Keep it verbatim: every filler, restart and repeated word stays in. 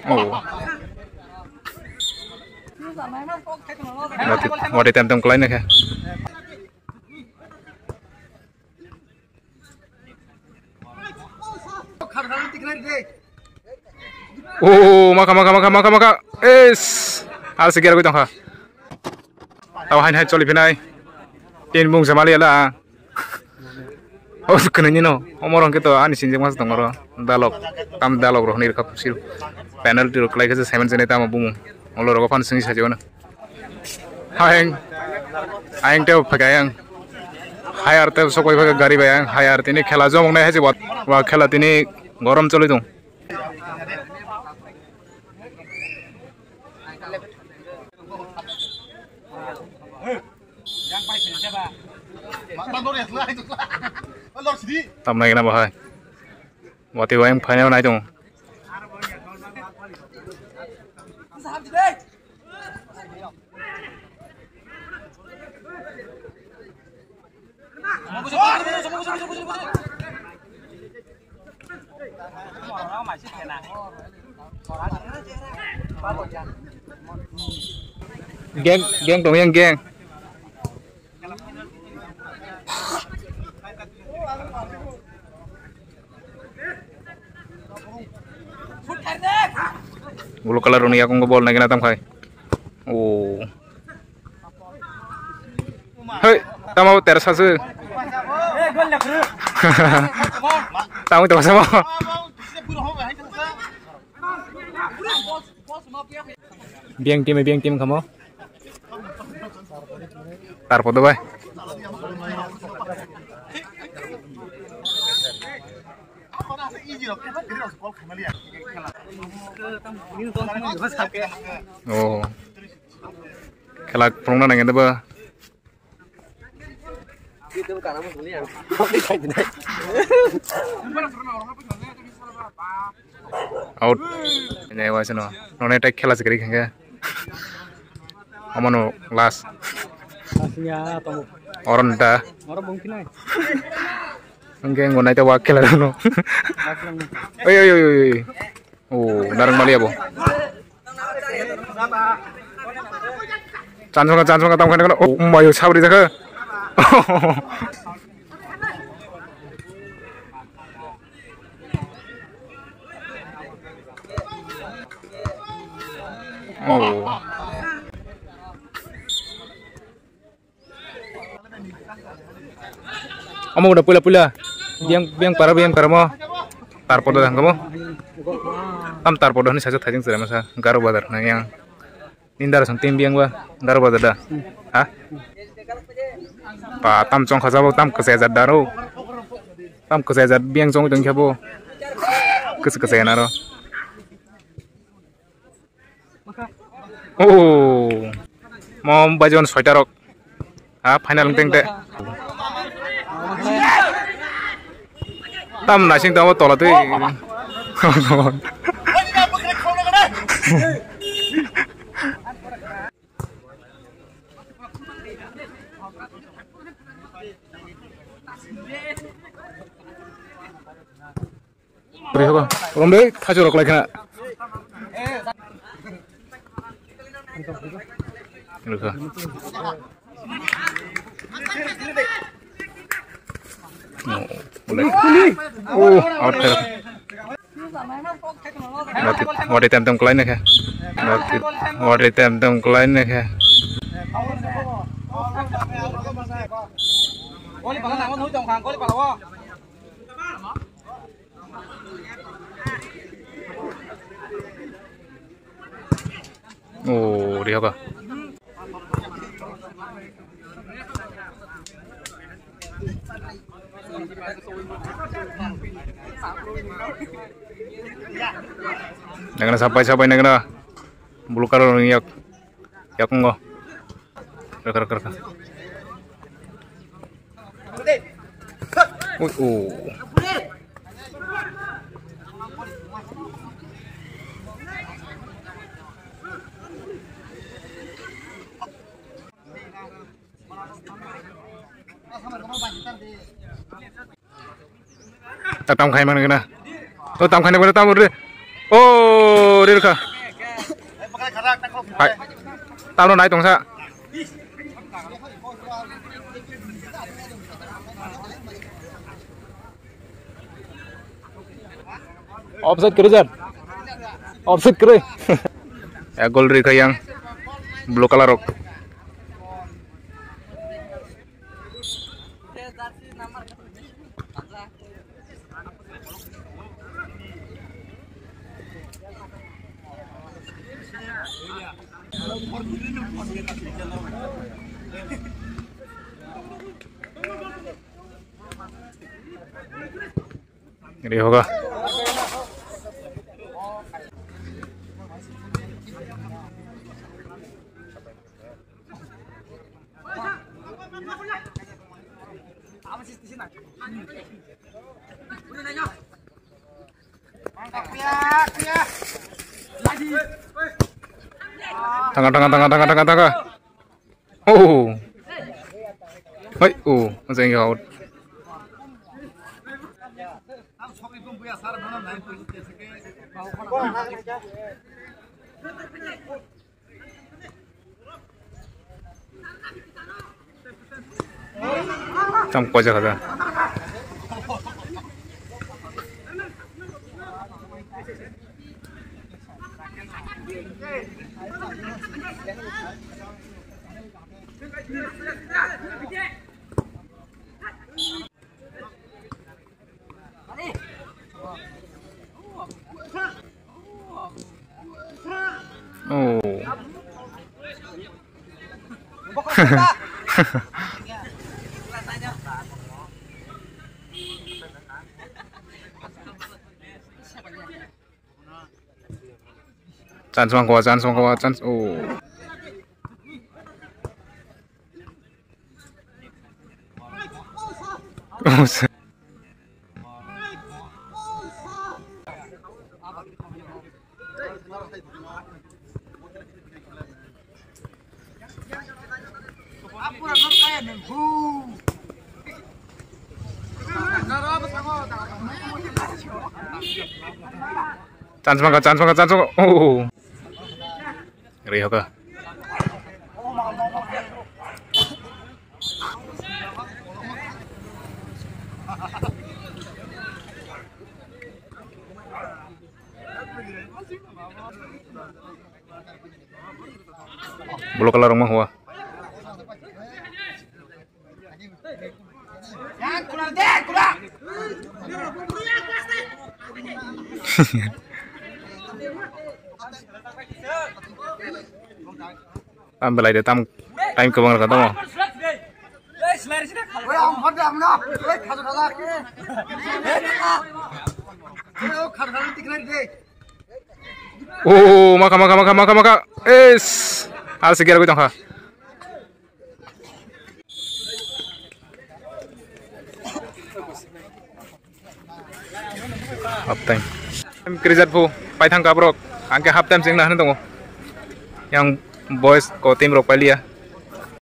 Oh. Wati, wati tem tem kelai nih ya. Oh, maka, maka, maka, maka, maka. Es. Al segar gue tongkha. Tau hain hai choli phinai. Tin bung samali ala. Oh, kene ni no. Omorong ke to ani sinjak mas tongoro. Dalok. Tam dalok rohni rekha pusil. Penalty rok kelai khe seven jene tamo bumu. Olo rogo phan sini sajo na. Hayang. Ayang teo phaga yang. Hayar teo sokoi phaga gari bayang. Hayar tini khela jomong nai haji wat. Wa khela tini gorom choli dong. Tamnai kena bahai. Wati wayang phaina nai dong. Geng, geng tong yang geng. Blue colour roni yakung bol nai kena tam khai. Oh. Hei, tamo tersa se. Tamo tersa mo. Biang tim, biang tim kamo. Tarpor do bai. Oh. Khela phunukna nangya de ba. Out. Ini waisa no. Nonai tai khela sikri khangke. Amano last. Asnya tong. Oron da. Oro bongki nai. Hingke ngo nai ta wak khela no. Oi, oi, oi, oi. Oh, narang mali abo. Chansonga, chansonga, tam khana, oh, mayo sabri jakha. Oh. Omo udah pula pula. Biang, biang para, biang para mo. Tarpor da hangkamo. Tam tarpor da hini saja thajing sere masa. Garo bazar na yang. Nindar song tim biang ba. Garo bazar da. Ha? Pa tam chong khaja bo tam kese jat daro. Tam kese jat biang chong tong khabo. Kese kese na ro. Oh, mo bajon soita rok. Ha, final wng tengte. Tam naising tamo tola twi. Rom dei, thachu rok lai khna. Rwkha. Oh, out kha. Wati, wati tem tem kwlai nai khe. Wati, wati tem tem kwlai nai khe. Oh, rihoga. Nangna sapai sapai nangna. Blue colour ni yak. Yakungo. Raka, raka, raka. Ui, oh. Ta tam khai mangna. To tam khai na tam re. Oh, rirkha. Hai. Tamo nai tongsa. Offside kwrwi jar. Offside kwrwi. Ya, goal ri kha yang blue color rok. Ri hoga. Tanga, tanga, tanga, tanga, tanga, tanga. Oh. Hai, oh, masih out. Tam koja kada. Oh. Chance mangkha, chance mangkha, chance. Oh. Chance mangkha, chance mangkha, chance mangkha. Oh. Ri hoka. Blue color rok ma hua. Tam belai de, tam time kwbang rwkha tamo. Oh, maka, maka, maka, maka, maka. Es. Ar se geragwi tongkha. Half time. Time krijak phu, paithang kabrok. Angke half time sing na hanu tongo. Yang boys ko team rok pailiya.